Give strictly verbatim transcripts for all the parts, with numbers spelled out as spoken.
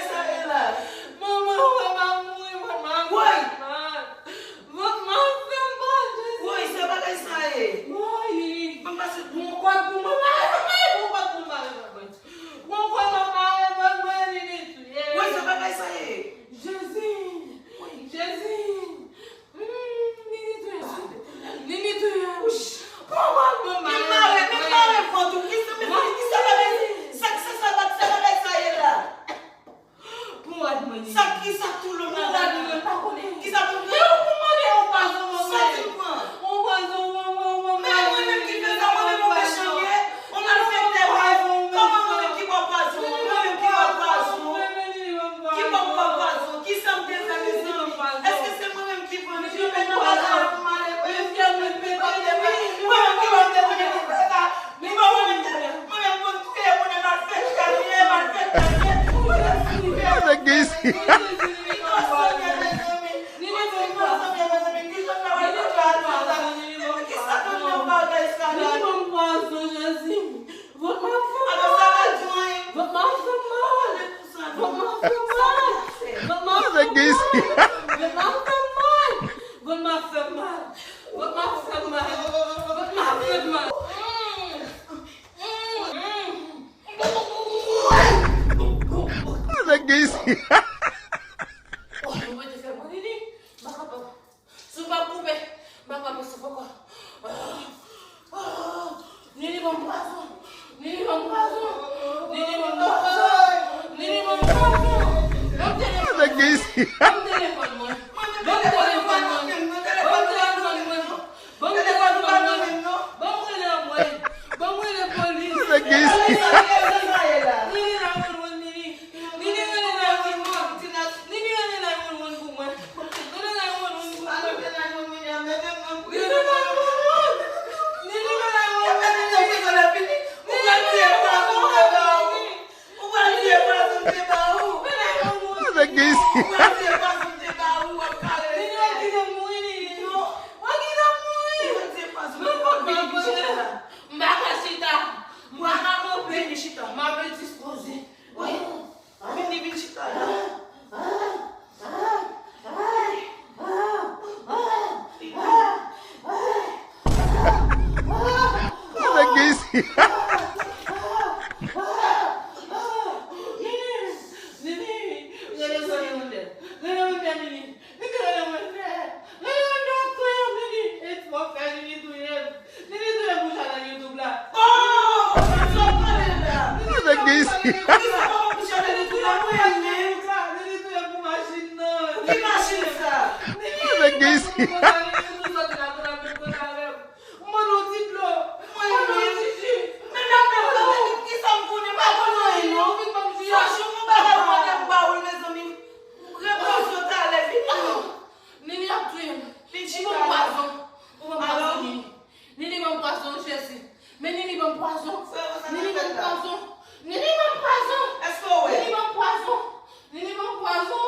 bagay sa ye la? Manman, manman mouri, manman. Woy! Manman, manman, Jezi. Woy, sa bagay sa ye? Woy! Manman, se bon kòd pou manman, manman, bon kòd pou manman, manman. Bon kòd manman, manman, li, li touye. Woy, sa bagay sa ye? Jezi! Woy! Jezi! Hmm. Vant m ap fè m mal. Vant m ap fè m mal. Vant m ap fè m mal. Nèg gen isi. Mwen te fè mwen, Nini. M pa kapab. Si w pa koupe, m pa kapab souf ankò. Nini ban m pwazon. Nini ban m pwazon. Nini ban m pwazon. Nini ban m pwazon. Ban m telefòn mwen. Ban m telefòn mwen. Ban m telefòn mwen. Ban m telefòn mwen. Ban m telefòn mwen. Ban m rele anmwey. Ban m rele polis. Nini nine one one, Nini. Nini rele nine one one. Nini rele nine one one pou mwen. Rele nine one one pou mwen. Rele nine one one. Nini rele nine one one. Nini rele nine one one. Ou pral tiye pwazon m te ba ou. Ou pral tiye pwazon m te ba ou. Ou pral tiye pwazon m te ba ou, w ap kale. Nini, kite m mouri, Nini. Non. Ou kite m mouri. Ou pral tiye pwazo m te ba ou. Vini chita la. M pa ka chita. M pa ka kanpe. Vini chita. M ap dispoze. Wi. Vini, vini chita la. Nèg gen isi. Nini, Nini, rele Wendel. Rele Wendel, Nini. Nini rele Wendel. Rele Wendel ap touye m, Nini. E twòp fè Nini touye m. Nini touye m pou chanèl YouTube la. Oh! Sa w pale la? Nini touye m pou chanèl YouTube la. Nini touye m pou chanèl YouTube la. Nini touye m pou machin nan. Ki machin sa? Nini touye m pou chanèl YouTube la. Mwen nou ti dlo. Mwen nou ti ji. Men nan men ou, ki sa m konnen, pa konn anyen non. Franchman, yon bagay ou mande m ba ou l, mezanmi. Repons yo talè, vini non. Nini ap touye m. Ou ban m pwazon. Ou ban m pwazon, Nini. Nini ban m pwazon, Jezi. Men Nini ban m pwazon. Nini ban m pwazon. Nini ban m pwazon. Èske w wè? Nini ban m pwazon. Nini ban m pwazon.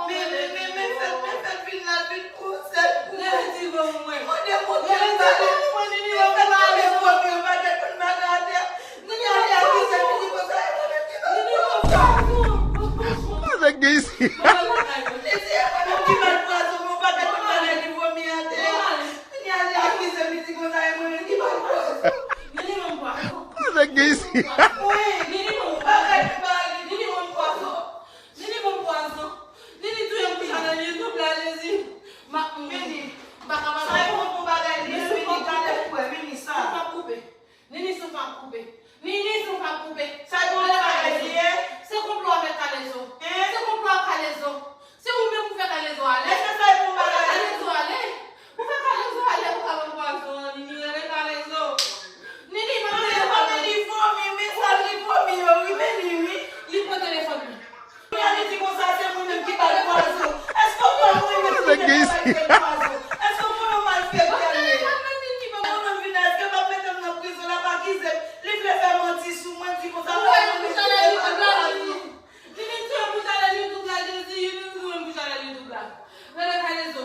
Men, men, men, men fè l, men fè l vin la, l vin pou sèl pou mwen. Rele Divan pou mwen. Mande moun ki ap pale. Rele Divan pou mwen, Nini ban m pwazon. Men fè l tande pwomi yon pakèt moun bagay atè. Nini ale akize Nini konsa, e mwen menm ki ba l pwazon. Nini ban m pwazon. Nèg gen isi. Li di e mwen menm ki ba l pwazon, men yon pakèt moun bagay ki vomi atè a. Nini ale akize m, li di konsa e mwen menm ki ba l pwazon. Nini ban m pwazon. Nèg gen isi. Wi. Nini ban m pwazon. Nini ban m pwazon. Nini ban m pwazon. Nini touye m pou chanèl YouTube la, Jezi. M ap mouri. Vini. M pa kapab ankò. Sa e bon pou bagay li ye, vini, gade pou wè, vini sa. Souf ap koupe. Nini, souf ap koupe. Nini, souf ap koupe. Sa e bon bagay li ye. Se konplo avèk Kalezo. Hein? Se konplo ak Kalezo. Se ou menm ou fè Kalezo ale. Èske sa e bon bagay? Ou fè Kalezo ale. Ou fè Kalezo ale pou ka ban m pwazon an, Nini, rele Kalezo. Nini, ban m telefòn mwen. Li vomi, men sa li vomi yo, wi, men li, wi. Li pran telefòn mwen. Kounya li di konsa se mwen menm ki ba l pwazon. Èske w kwè mwen menm ki te travay fè l pwazon? Èske w konnen w malfektè l ye? Mwen menm vin la, èske m ap mete m nan prizon, l ap akize m? Li vle fè manti sou mwen, di konsa mwen menm ki te ba l pwazon. Li vin touye m pou chanèl YouTube la, Jezi, li vin touye m pou chanèl YouTube la. Rele Kalezo.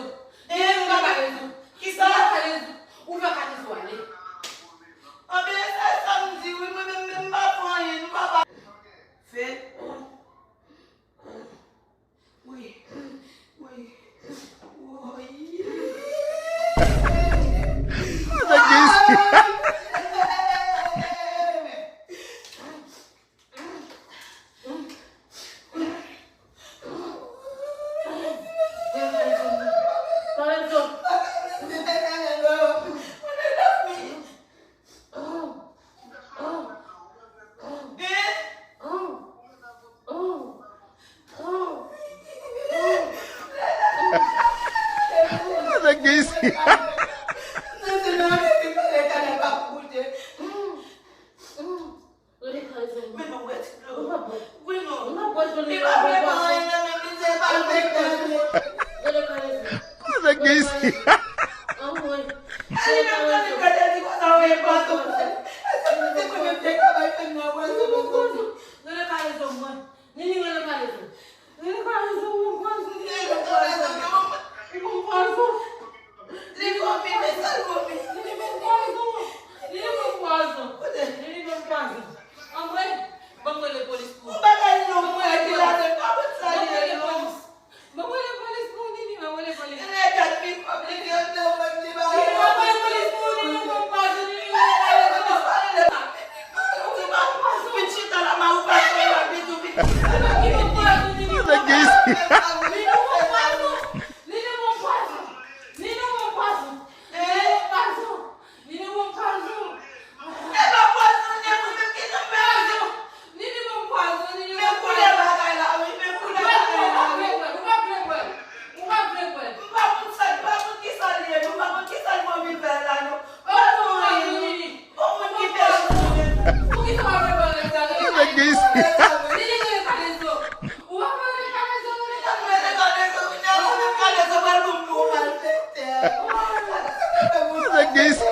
Rele Kalezo. Kisa? Rele Kalezo. Ou fè Kalezo ale. Anben, se sa m di, wi, mwen menm, menm m pa fè anyen, nou pa pa. Fè. Wi. Wi. Wi. Nèg gen isi. Nèg gen isi. Rele Kalezo. Men non, wè ti dlo. Ou pa bwè. Wi non. Ou pa bwè dlo. Li pa vle ba anyen nan men li, se pa l fè kè li. Rele Kalezo. Nèg gen isi. Anmwey. Li menm tande kè li di konsa, wè, e pa tou. Èske se mwen menm te ka bay fè nan wè se mwen soti? Rele Kalezo mwen. Nini, rele Kalezo. Rele Kalezo, ou ban m pwazon, Nini, ou ban m pwazon. Ou ban m pwazon. Li vomi, men sa l vomi. Nini ban m pwazon. Nini ban m pwazon. Nini ban m pwazon. Anmwey, ban m rele polis pou ou. Yon bagay non, mwen ki ladan, pa konn sa li ye non. Ban m rele polis pou ou, Nini, ban m rele polis. Rele gad mi.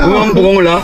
Ou menm pran w la.